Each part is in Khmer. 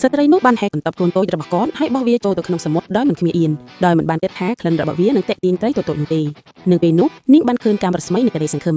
ស្ត្រីនោះបានហែកកន្ទប់កូនតូចរបស់គាត់ហើយបោះវាចូលទៅក្នុងសមុទ្រដោយមិនខ្មាសអៀនដោយមិនបានគិតថាក្លិនរបស់វានឹងទាក់ទាញត្រីតូចៗនោះទេនៅពេលនោះនាងបានឃើញកាំរស្មីនៃក្តីសង្ឃឹម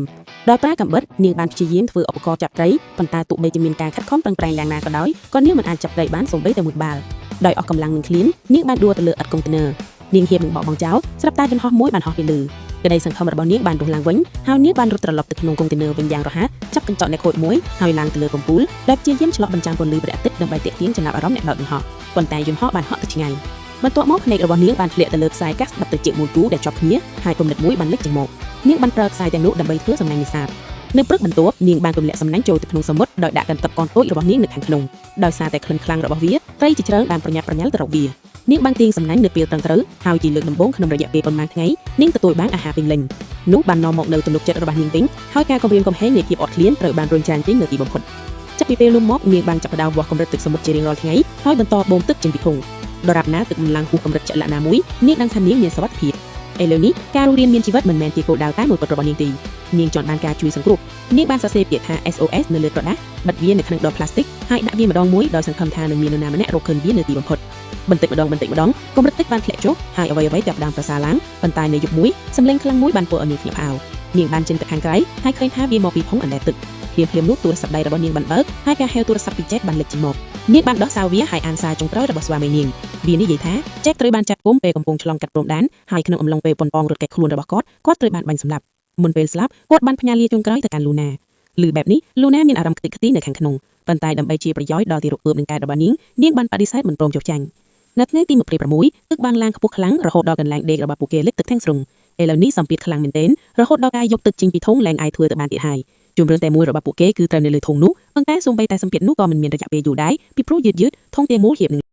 ដោយប្រើកាំបិតនាងបានព្យាយាមធ្វើឧបករណ៍ចាប់ត្រីប៉ុន្តែទោះបីជាមានការខិតខំប្រឹងប្រែងយ៉ាងណាក៏ដោយក៏នាងមិនអាចចាប់ត្រីបានសូម្បីតែមួយក្បាលដោយអស់កម្លាំងនឹងឃ្លាននាងបានដួលទៅលើឥដ្ឋកុងតឺន័រនាងហៀបនឹងបកបង់ចោលស្រាប់តែយន្តហោះមួយបានហោះពីលើក្តីសង្ឃឹមរបស់នាងបានរស់ឡើងវិញហើយនាងបានរត់ត្រឡប់ទៅក្នុងកុងតឺន័រវិញយ៉ាងរហ័សចាប់កញ្ចក់អ្នកខូចមួយហើយឡើងទៅលើកំពូលដែលព្យាយាមឆ្លុះបញ្ចាំងពន្លឺព្រះអាទិត្យដើម្បីទាក់ទាញចំណាប់អារម្មណ៍អ្នកបើកយន្តហោះប៉ុន្តែយន្តហោះបានហក់ទៅឆ្ងាយបន្ទាប់មកភ្នែករបស់នាងបានធ្លាក់ទៅលើខ្សែកាសបិទត្រចៀកមួយគូដែលជាប់គ្នាហើយគំនិតមួយបានលេចចេញមកនាងបានប្រើខ្សែទាំងនោះដើម្បីធ្វើសំណាញ់នេសាទនៅព្រឹកបន្ទាប់នាងបានទម្លាក់សំណាញ់ចូលទៅក្នុងសមុទ្រដោយដាក់កន្ទប់កូនតូចរបស់នាងនៅខាងក្នុងដោយសារតែក្លិនខ្លាំងរបស់វាត្រីជាច្រើនបានប្រញាប់ប្រញាល់ទៅរកវានាងបានទាញសំណាញ់នៅពេលត្រឹមត្រូវហើយជាលើកដំបូងក្នុងរយៈពេលប៉ុន្មានថ្ងៃនាងទទួលបានអាហារពេញលេញនោះបាននាំមកនូវទំនុកចិត្តរបស់នាងវិញហើយការគំរាមកំហែងនៃភាពអត់ឃ្លានត្រូវបានរុញច្រានចេញនៅទីបំផុតចាប់ពីពេលនោះមកនាងបានចាប់ផ្ដើមវាស់កម្រិតទឹកសមុទ្រជារៀងរាល់ថ្ងៃហើយបន្តបូមទឹកចេញពីធុងដរាបណាទឹកមិនឡើងហួសកម្រិតចលនាមួយនាងដឹងថានាងមានសុវត្ថិភាពឥឡូវនេះការរស់រានមានជីវិតមិនមែនជាគោលដៅតែមួយគត់របស់នាងទេនាងចង់បានការជួយសង្គ្រោះនាងបានសរសេរពាក្យថា SOS នៅលើក្រដាសបិទវានៅក្នុងដបផ្លាស្ទិកហើយដាក់វាម្ដងមួយដោយសង្ឃឹមថានឹងមាននរណាម្នាក់រកឃើញវានៅទីបំផុតបន្តិចម្ដងបន្តិចម្ដងកម្រិតទឹកបានធ្លាក់ចុះហើយអ្វីៗចាប់ផ្ដើមប្រសើរឡើងប៉ុន្តែនៅយប់មួយសំឡេងខ្លាំងមួយបានធ្វើឲ្យនាងភ្ញាក់ផ្អើលនាងបានចេញទៅខាងក្រៅហើយឃើញថាវាមកពីផុងអណ្ដែតទឹកភ្លាមភ្លាមនោះទូរស័ព្ទដៃរបស់នាងបានបើកហើយការហៅទូរស័ព្ទពីចែកបានលេចចេញមកនាងបានដោះសោវាហើយអានសារចុងក្រោយរបស់ស្វាមីនាងវានិយាយថាចែកត្រូវបានចាប់គុំពេលកំពុងឆ្លងកាត់ព្រំដែនហើយក្នុងអំឡុងពេលប៉ុនប៉ងរត់គេចខ្លួនរបស់គាត់គាត់ត្រូវបានបាញ់សម្លាប់មុនពេលស្លាប់គាត់បានផ្ញើលាចុងក្រោយទៅកាន់លូណាឮបែបនេះលូណាមានអារម្មណ៍ខ្ទេចខ្ទីនៅខាងក្នុងប៉ុន្តែដើម្បីជាប្រយោជន៍ដល់ទារកពើបនឹងកើតរបស់នាងនាងបានបដិសេធមិនព្រមចុះចាញ់នៅថ្ងៃទី26ទឹកបានឡើងខ្ពស់ខ្លាំងរហូតដល់កន្លែងដេករបស់ពួកគេលិចទឹកទាំងស្រុងឥឡូវនេះសម្ពាធខ្លាំងមែនទែនរហូតដល់ការយកទឹកចេញពីធុងលែងអាចធ្វើទៅបានទៀតហើយជំរឿនតែមួយរបស់ពួកគេគឺត្រូវនៅលើធុងនោះប៉ុន្តែសូម្បីតែសម្ពាធនោះក៏មិនមានរយៈពេលយូរដែរពីព្រោះយឺតយឺតធុងទាំងមូលហៀបនឹង